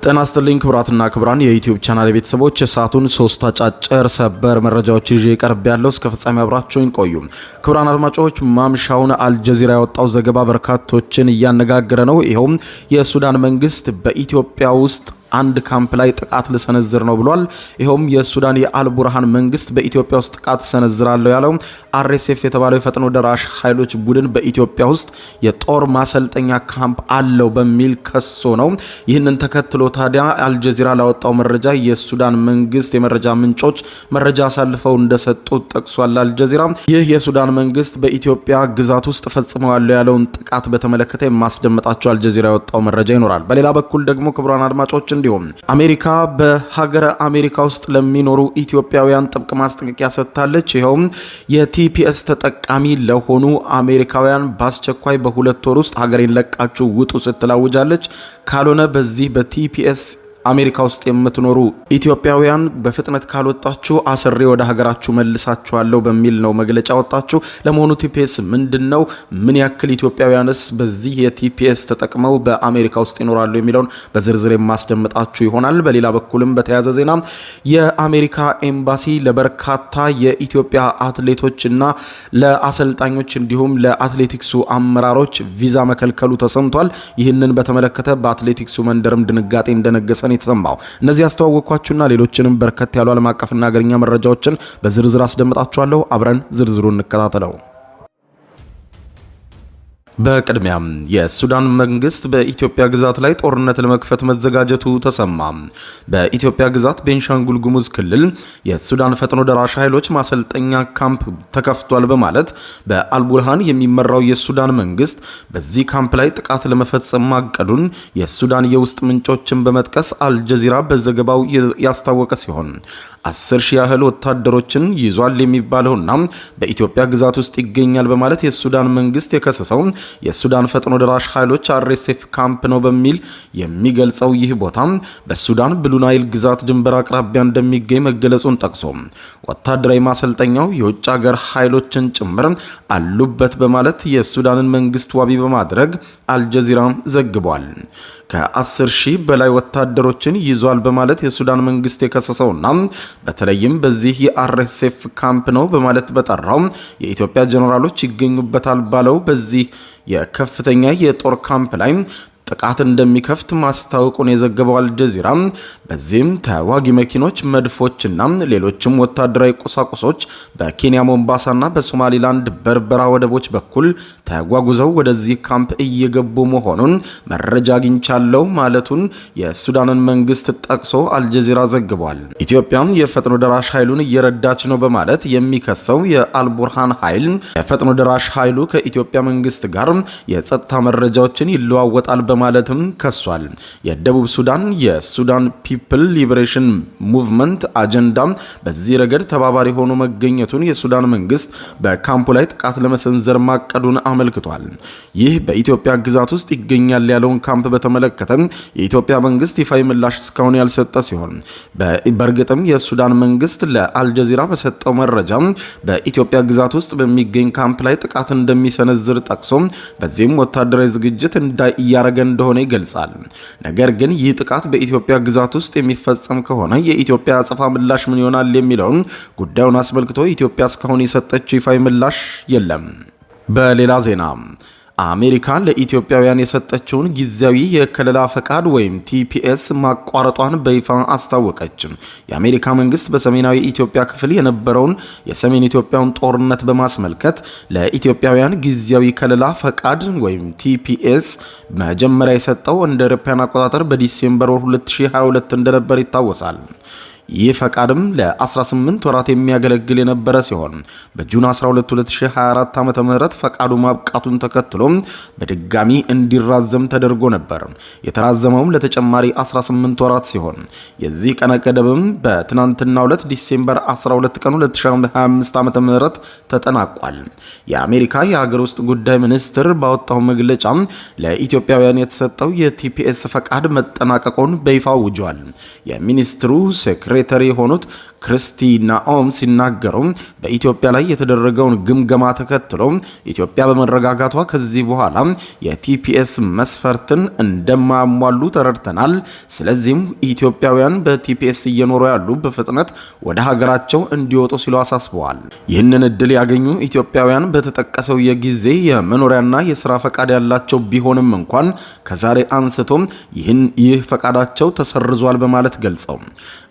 ጤና ይስጥልኝ ክቡራትና ክቡራን የዩቲዩብ ቻናል ቤተሰቦች፣ የሰዓቱን ሶስት አጫጭር ሰበር መረጃዎች ይዤ ቀርቤያለሁ። እስከ ፍጻሜ አብራችሁኝ ቆዩ። ክቡራን አድማጮች፣ ማምሻውን አልጀዚራ ያወጣው ዘገባ በርካቶችን እያነጋገረ ነው። ይኸውም የሱዳን መንግስት በኢትዮጵያ ውስጥ አንድ ካምፕ ላይ ጥቃት ልሰነዝር ነው ብሏል። ይኸውም የሱዳን የአልቡርሃን መንግስት በኢትዮጵያ ውስጥ ጥቃት ሰነዝራለሁ ያለው አርኤስኤፍ የተባለው የፈጥኖ ደራሽ ኃይሎች ቡድን በኢትዮጵያ ውስጥ የጦር ማሰልጠኛ ካምፕ አለው በሚል ከሶ ነው። ይህንን ተከትሎ ታዲያ አልጀዚራ ላወጣው መረጃ የሱዳን መንግስት የመረጃ ምንጮች መረጃ አሳልፈው እንደሰጡት ጠቅሷል። አልጀዚራ ይህ የሱዳን መንግስት በኢትዮጵያ ግዛት ውስጥ ፈጽመዋለሁ ያለውን ጥቃት በተመለከተ የማስደመጣቸው አልጀዚራ ያወጣው መረጃ ይኖራል። በሌላ በኩል ደግሞ ክቡራን አድማጮች፣ እንዲሁም አሜሪካ በሀገረ አሜሪካ ውስጥ ለሚኖሩ ኢትዮጵያውያን ጥብቅ ማስጠንቀቂያ ሰጥታለች። ይኸውም የ TPS ተጠቃሚ ለሆኑ አሜሪካውያን በአስቸኳይ በ2 ወር ውስጥ ሀገሬን ለቃችሁ ውጡ ስትል አውጃለች። ካልሆነ በዚህ በ TPS አሜሪካ ውስጥ የምትኖሩ ኢትዮጵያውያን በፍጥነት ካልወጣችሁ አስሬ ወደ ሀገራችሁ መልሳችኋለሁ በሚል ነው መግለጫ ያወጣችው። ለመሆኑ TPS ምንድን ነው? ምን ያክል ኢትዮጵያውያንስ በዚህ የ TPS ተጠቅመው በአሜሪካ ውስጥ ይኖራሉ የሚለውን በዝርዝር የማስደምጣችሁ ይሆናል። በሌላ በኩልም በተያያዘ ዜና የአሜሪካ ኤምባሲ ለበርካታ የኢትዮጵያ አትሌቶችና ለአሰልጣኞች እንዲሁም ለአትሌቲክሱ አመራሮች ቪዛ መከልከሉ ተሰምቷል። ይህንን በተመለከተ በአትሌቲክሱ መንደርም ድንጋጤ እንደነገሰ ነው የተሰማው። እነዚህ ያስተዋወቅኳችሁና ሌሎችንም በርከት ያሉ ዓለም አቀፍና ሀገርኛ መረጃዎችን በዝርዝር አስደምጣችኋለሁ። አብረን ዝርዝሩን እንከታተለው። በቅድሚያም የሱዳን መንግስት በኢትዮጵያ ግዛት ላይ ጦርነት ለመክፈት መዘጋጀቱ ተሰማ። በኢትዮጵያ ግዛት ቤንሻንጉል ጉሙዝ ክልል የሱዳን ፈጥኖ ደራሽ ኃይሎች ማሰልጠኛ ካምፕ ተከፍቷል በማለት በአልቡርሃን የሚመራው የሱዳን መንግስት በዚህ ካምፕ ላይ ጥቃት ለመፈጸም ማቀዱን የሱዳን የውስጥ ምንጮችን በመጥቀስ አልጀዚራ በዘገባው ያስታወቀ ሲሆን፣ 10,000 ያህል ወታደሮችን ይዟል የሚባለውና በኢትዮጵያ ግዛት ውስጥ ይገኛል በማለት የሱዳን መንግስት የከሰሰው የሱዳን ፈጥኖ ደራሽ ኃይሎች አርኤስኤፍ ካምፕ ነው በሚል የሚገልጸው ይህ ቦታ በሱዳን ብሉ ናይል ግዛት ድንበር አቅራቢያ እንደሚገኝ መገለጹን ጠቅሶ፣ ወታደራዊ ማሰልጠኛው የውጭ ሀገር ኃይሎችን ጭምር አሉበት በማለት የሱዳንን መንግስት ዋቢ በማድረግ አልጀዚራ ዘግቧል። ከ10,000 በላይ ወታደሮችን ይዟል በማለት የሱዳን መንግስት የከሰሰውና በተለይም በዚህ የአርኤስኤፍ ካምፕ ነው በማለት በጠራው የኢትዮጵያ ጀኔራሎች ይገኙበታል ባለው በዚህ የከፍተኛ የጦር ካምፕ ላይ ጥቃት እንደሚከፍት ማስታወቁን የዘገበው አልጀዚራ፣ በዚህም ተዋጊ መኪኖች፣ መድፎችና ሌሎችም ወታደራዊ ቁሳቁሶች በኬንያ ሞምባሳና በሶማሊላንድ በርበራ ወደቦች በኩል ተጓጉዘው ወደዚህ ካምፕ እየገቡ መሆኑን መረጃ አግኝቻለሁ ማለቱን የሱዳንን መንግስት ጠቅሶ አልጀዚራ ዘግቧል። ኢትዮጵያም የፈጥኖ ደራሽ ኃይሉን እየረዳች ነው በማለት የሚከሰው የአልቡርሃን ኃይል የፈጥኖ ደራሽ ኃይሉ ከኢትዮጵያ መንግስት ጋር የጸጥታ መረጃዎችን ይለዋወጣል በማለትም ከሷል። የደቡብ ሱዳን የሱዳን People Liberation Movement አጀንዳ በዚህ ረገድ ተባባሪ ሆኖ መገኘቱን የሱዳን መንግስት በካምፑ ላይ ጥቃት ለመሰንዘር ማቀዱን አመልክቷል። ይህ በኢትዮጵያ ግዛት ውስጥ ይገኛል ያለውን ካምፕ በተመለከተ የኢትዮጵያ መንግስት ይፋዊ ምላሽ እስካሁን ያልሰጠ ሲሆን፣ በእርግጥም የሱዳን መንግስት ለአልጀዚራ በሰጠው መረጃ በኢትዮጵያ ግዛት ውስጥ በሚገኝ ካምፕ ላይ ጥቃት እንደሚሰነዝር ጠቅሶ በዚህም ወታደራዊ ዝግጅት እያረገ እንደሆነ ይገልጻል። ነገር ግን ይህ ጥቃት በኢትዮጵያ ግዛት ውስጥ የሚፈጸም ከሆነ የኢትዮጵያ አጸፋ ምላሽ ምን ይሆናል የሚለውን ጉዳዩን አስመልክቶ ኢትዮጵያ እስካሁን የሰጠችው ይፋዊ ምላሽ የለም። በሌላ ዜና አሜሪካ ለኢትዮጵያውያን የሰጠችውን ጊዜያዊ የከለላ ፈቃድ ወይም TPS ማቋረጧን በይፋ አስታወቀች። የአሜሪካ መንግስት በሰሜናዊ ኢትዮጵያ ክፍል የነበረውን የሰሜን ኢትዮጵያውን ጦርነት በማስመልከት ለኢትዮጵያውያን ጊዜያዊ ከለላ ፈቃድ ወይም TPS መጀመሪያ የሰጠው እንደ አውሮፓውያን አቆጣጠር በ December 2022 እንደነበር ይታወሳል። ይህ ፈቃድም ለ18 ወራት የሚያገለግል የነበረ ሲሆን፣ በ June 12 2024 ዓ.ም ፈቃዱ ማብቃቱን ተከትሎ በድጋሚ እንዲራዘም ተደርጎ ነበር። የተራዘመውም ለተጨማሪ 18 ወራት ሲሆን፣ የዚህ ቀነ ገደብም በትናንትናው ዕለት December 12 ቀን 2025 ዓ.ም ተጠናቋል። የአሜሪካ የሀገር ውስጥ ጉዳይ ሚኒስትር ባወጣው መግለጫ ለኢትዮጵያውያን የተሰጠው የ TPS ፈቃድ መጠናቀቁን በይፋ አውጇል። የሚኒስትሩ Secretary የሆኑት ክርስቲ ናኦም ሲናገሩ፣ በኢትዮጵያ ላይ የተደረገውን ግምገማ ተከትሎ ኢትዮጵያ በመረጋጋቷ ከዚህ በኋላ የ TPS መስፈርትን እንደማያሟሉ ተረድተናል። ስለዚህም ኢትዮጵያውያን በ TPS እየኖሩ ያሉ በፍጥነት ወደ ሀገራቸው እንዲወጡ ሲሉ አሳስበዋል። ይህንን እድል ያገኙ ኢትዮጵያውያን በተጠቀሰው የጊዜ የመኖሪያና የስራ ፈቃድ ያላቸው ቢሆንም እንኳን ከዛሬ አንስቶ ይህ ፈቃዳቸው ተሰርዟል በማለት ገልጸው፣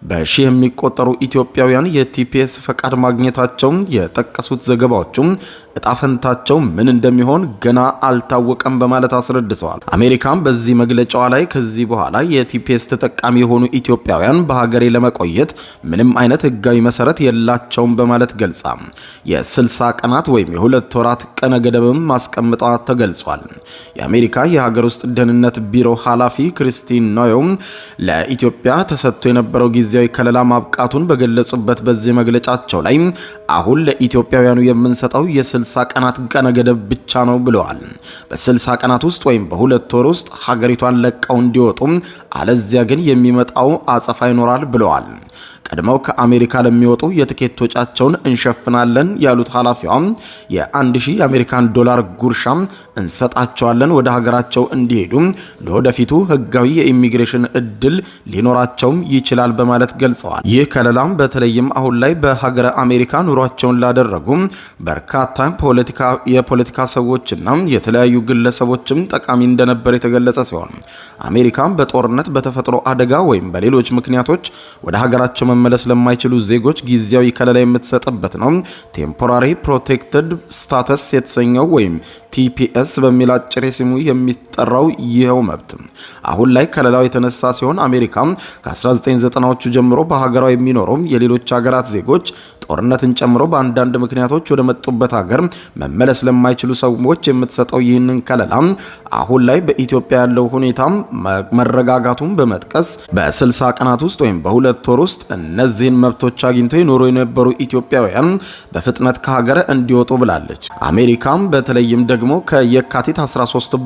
በሺህ የሚቆጠሩ ኢትዮጵያውያን የ TPS ፈቃድ ማግኘታቸውን የጠቀሱት ዘገባዎቹም እጣፈንታቸው ምን እንደሚሆን ገና አልታወቀም በማለት አስረድተዋል። አሜሪካም በዚህ መግለጫዋ ላይ ከዚህ በኋላ የ TPS ተጠቃሚ የሆኑ ኢትዮጵያውያን በሀገሬ ለመቆየት ምንም አይነት ህጋዊ መሰረት የላቸውም በማለት ገልጻ የ60 ቀናት ወይም የ2 ወራት ቀነ ገደብም ማስቀመጧ ተገልጿል። የአሜሪካ የሀገር ውስጥ ደህንነት ቢሮ ኃላፊ ክሪስቲን ኖዮም ለኢትዮጵያ ተሰጥቶ የነበረው ጊዜያዊ ከለላ ማብቃቱን በገለጹበት በዚህ መግለጫቸው ላይ አሁን ለኢትዮጵያውያኑ የምንሰጠው የ60 ቀናት ቀነ ገደብ ብቻ ነው ብለዋል። በ60 ቀናት ውስጥ ወይም በ2 ወር ውስጥ ሀገሪቷን ለቀው እንዲወጡ፣ አለዚያ ግን የሚመጣው አጸፋ ይኖራል ብለዋል። ቀድመው ከአሜሪካ ለሚወጡ የትኬት ወጫቸውን እንሸፍናለን ያሉት ኃላፊዋም የ1000 የአሜሪካን ዶላር ጉርሻም እንሰጣቸዋለን፣ ወደ ሀገራቸው እንዲሄዱ ለወደፊቱ ህጋዊ የኢሚግሬሽን እድል ሊኖራቸውም ይችላል በማለት ገልጸዋል። ይህ ከለላም በተለይም አሁን ላይ በሀገረ አሜሪካ ኑሯቸውን ላደረጉ በርካታ የፖለቲካ ሰዎችና የተለያዩ ግለሰቦችም ጠቃሚ እንደነበር የተገለጸ ሲሆን፣ አሜሪካም በጦርነት፣ በተፈጥሮ አደጋ ወይም በሌሎች ምክንያቶች ወደ ሀገራቸው መመለስ ለማይችሉ ዜጎች ጊዜያዊ ከለላ የምትሰጥበት ነው። Temporary Protected Status የተሰኘው ወይም TPS በሚል አጭር ስሙ የሚጠራው ይኸው መብት አሁን ላይ ከለላው የተነሳ ሲሆን፣ አሜሪካ ከ1990ዎቹ ጀምሮ በሀገሯ የሚኖሩ የሌሎች ሀገራት ዜጎች ጦርነትን ጨምሮ በአንዳንድ ምክንያቶች ወደ መጡበት ሀገር መመለስ ለማይችሉ ሰዎች የምትሰጠው ይህንን ከለላ አሁን ላይ በኢትዮጵያ ያለው ሁኔታ መረጋጋቱን በመጥቀስ በ60 ቀናት ውስጥ ወይም በ2 ወር ውስጥ እነዚህን መብቶች አግኝተው ይኖሩ የነበሩ ኢትዮጵያውያን በፍጥነት ከሀገር እንዲወጡ ብላለች። አሜሪካም በተለይም ደግሞ ከየካቲት 13